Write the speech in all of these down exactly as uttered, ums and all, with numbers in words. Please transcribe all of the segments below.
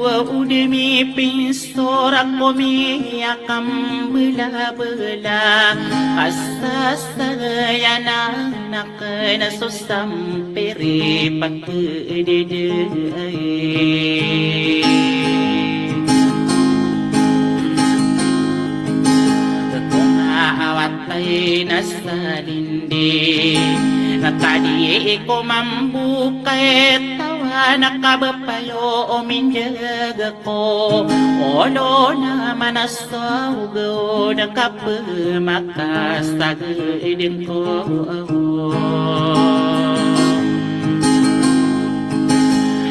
O di mipinsorak ko miyakambelabela, ka sasagayanan aken so sampiri pagpedede. Ko nga awat ay nasalindi, na kadi ko mambokay tawa na kabepayo o mindeg ko, olo na manasaw go na kapemakasagen ko.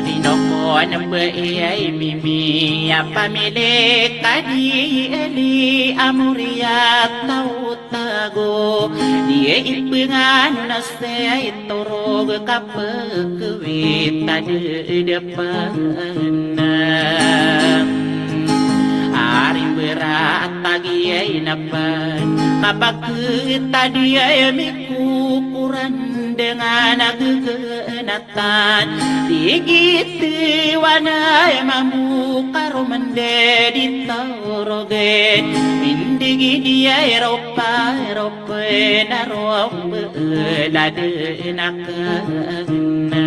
Ino ko na ba iyay mimi a pamili kadi eli a moriya taw tago, di ipengano na sey torog kapekewit a dedepan. Ari berat a giyay napan, kapaketad iyay mikokoran dengan a gegenat tan, di giti wanay mambo karo mende di taw rogen, mindig di ay ropa, ropen a rombelad na kena.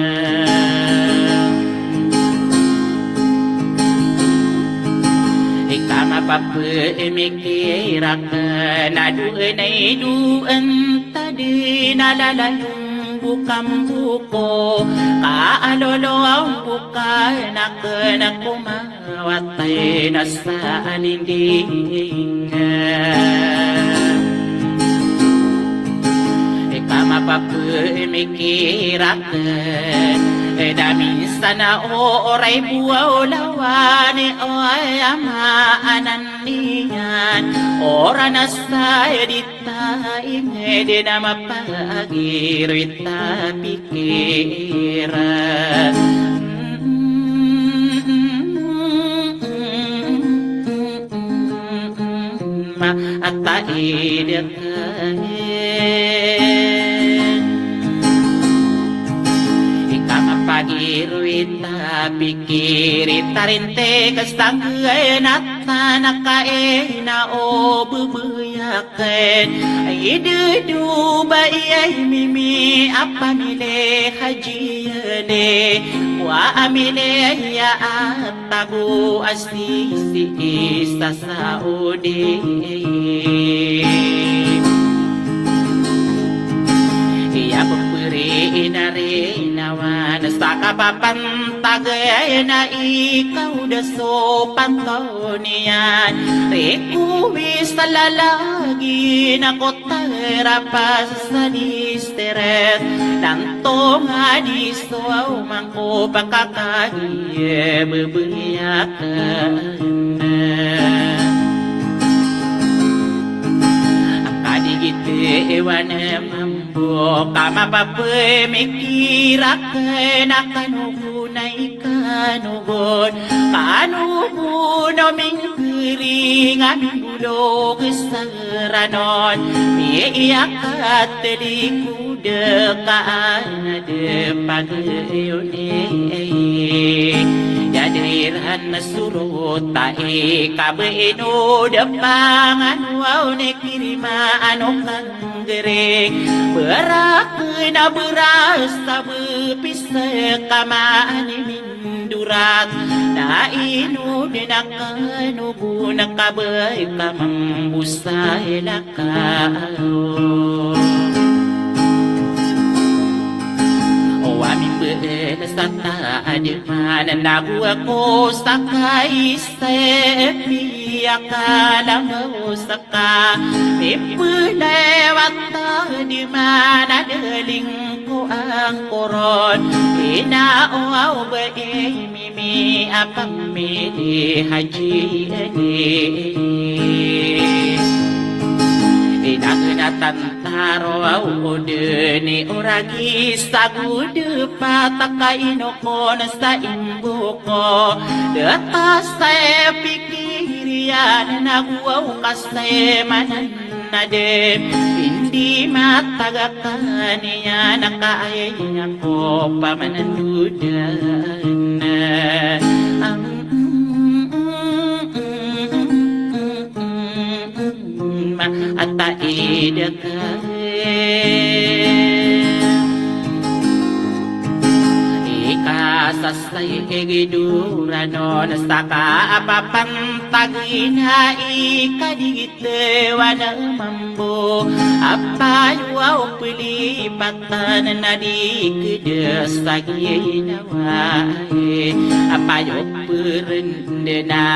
Ika mapapemikir aken a doen ay doen ta di nalalayon bo kambo ko, ka aloloan bo ka na kena ko mawatay na salinding. Ika mapapemikir aken, e da minsan a oray bo a olawan, e o ay a maanan iyan, oran a sa di ta inged na mapagirowit a pikiran. Ma ataid ka. Ika mapagirowit a pikir i tarintik a sanggenat na nakaina o bebeyak. Ken ay dedo ba iyay mimi a pamili Haji Eli, wa a mili iya a tago a sisi isa sa odi. Iya peperi inari nawan sa kapapantag na ikaw da so pantaw niyan. Riko wi sa lalagi na ko tarapas sa distret, tanto nga di so aw mangko pakakagi e bebeyak. Ka di giti iwan mambo ka mapapemikir aken a kanogon a ikanogon, kanogon o mingkering a mingolog sa ranon, miyakat di ko dekaan a depag iyon e. Yadriran na sorot a ikabaino depang ano aw ni kirima ano kanggereng. Berak na beras a bepis ka maani mindorat. Na ino di na kanogon a kabay ka mambo sa ilak. O ami mbel sa tadman na go ako sa kaisa e piyakalambaw sa ka. Mipelewat tadman a deling ko angkoron. Ina o aw ba i mi mi a pamili Haji Eli. Inagna tantaro aw o deni o ragi sa gode pataka inokon sa imboko. Deta sa e pikir iyan na go aw ka sa e manan na dem, indi matagakan iyan a kaaya iyan ko pamanandodan. Am, Sa ig doranon sa kapapantag na ikadigit wan a mambo a payo a pelipatan na di keda sa ginawa. A payo perendena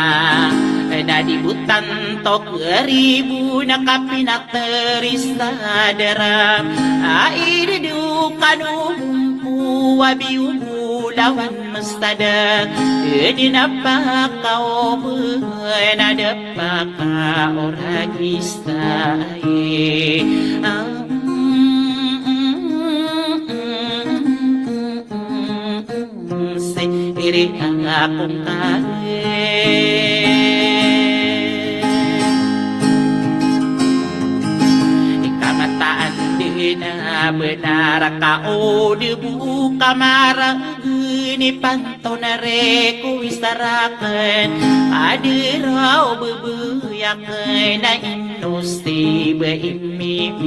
na di botan to keribo na kapinateri sa dara. A idedo kano bongko a biyo bolawan mestad, edi na pakaoben a da pakaoragista. Siri akong kare. Ikamataan di na benar ka o di bo kamara gini panto na reko isaraken. Adiraw bebeyaken na ino si be imimi.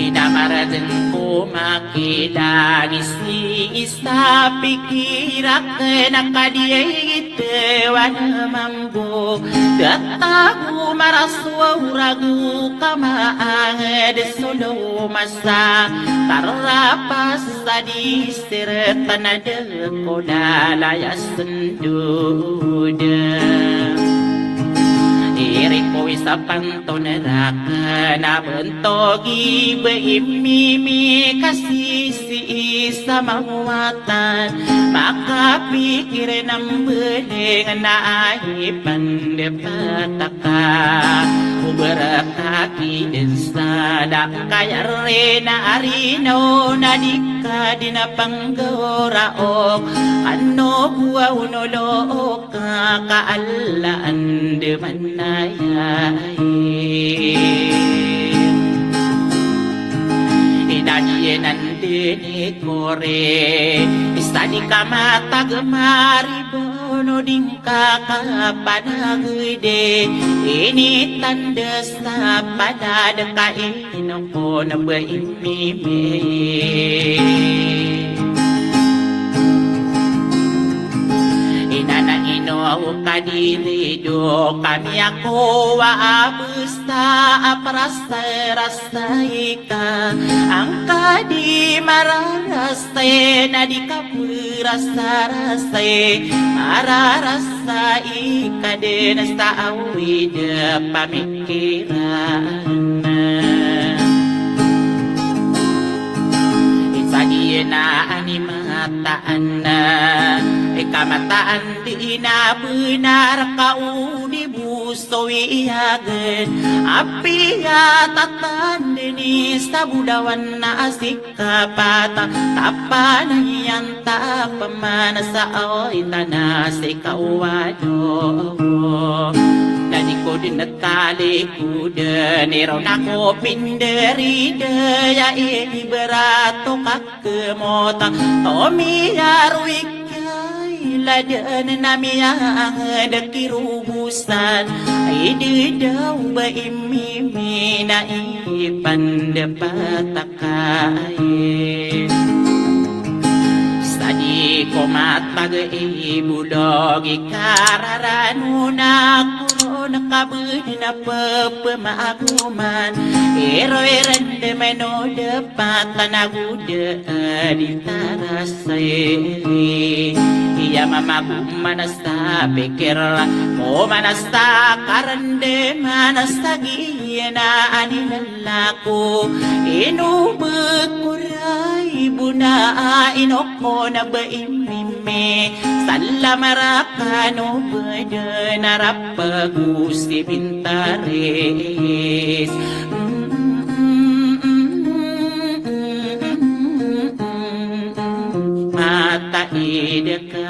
Ina maraden ko makilangis ni isa pikiraken a kadiyay gitewan mambo. Datago maraso a orago kamaanged solo masa. Tarapas sa di seretan a de ko lalaya sendoda. Iri ko isa panto na raken a bentogi be imimi kasi si isa mawatan. Makapikir na mbeleng na ay pandepatak ka. Oberakaki den sa da kayari na arino na di ka di na panggoraok. Kano buwa unolook ka kaalaan de manayay. Inadiyenan dini kore isa di kamatag mari bono ding kakapanagede. Ini tandes na panad ka inokon be imimi. Inana ino kadiri do kami ako wa abes ta a parasay-rasay ka. Angka di mararasay na di ka perasay-rasay. Mararasay ka den sa awid a pamikiran. Isa di na ani mataan na ikamataan di na benar ka o di bo so iyagen. Apiya tatan dini sa bodawan na asik kapata tapanayan tapaman sa aoy tana si kawado. Na di ko den talikod den iro na ko pinderida ya iberato ka kemota. Tomiyaroy kay laden na miyanged kirobosan. Idedaw ba imimi na ipandepatak kay. Sa di ko matag i bolog i kararano na koron kabed na pepemaagoman. Iroy rendemen o depatan ago da a di tarasay. Iya mamagoman sa pikir ko manasa karendeman sa giyena a di lako. Ino be ko ray bona a ino ko na be imimi. Salam a rakano be den a rapago si bintaris. Mata i deka.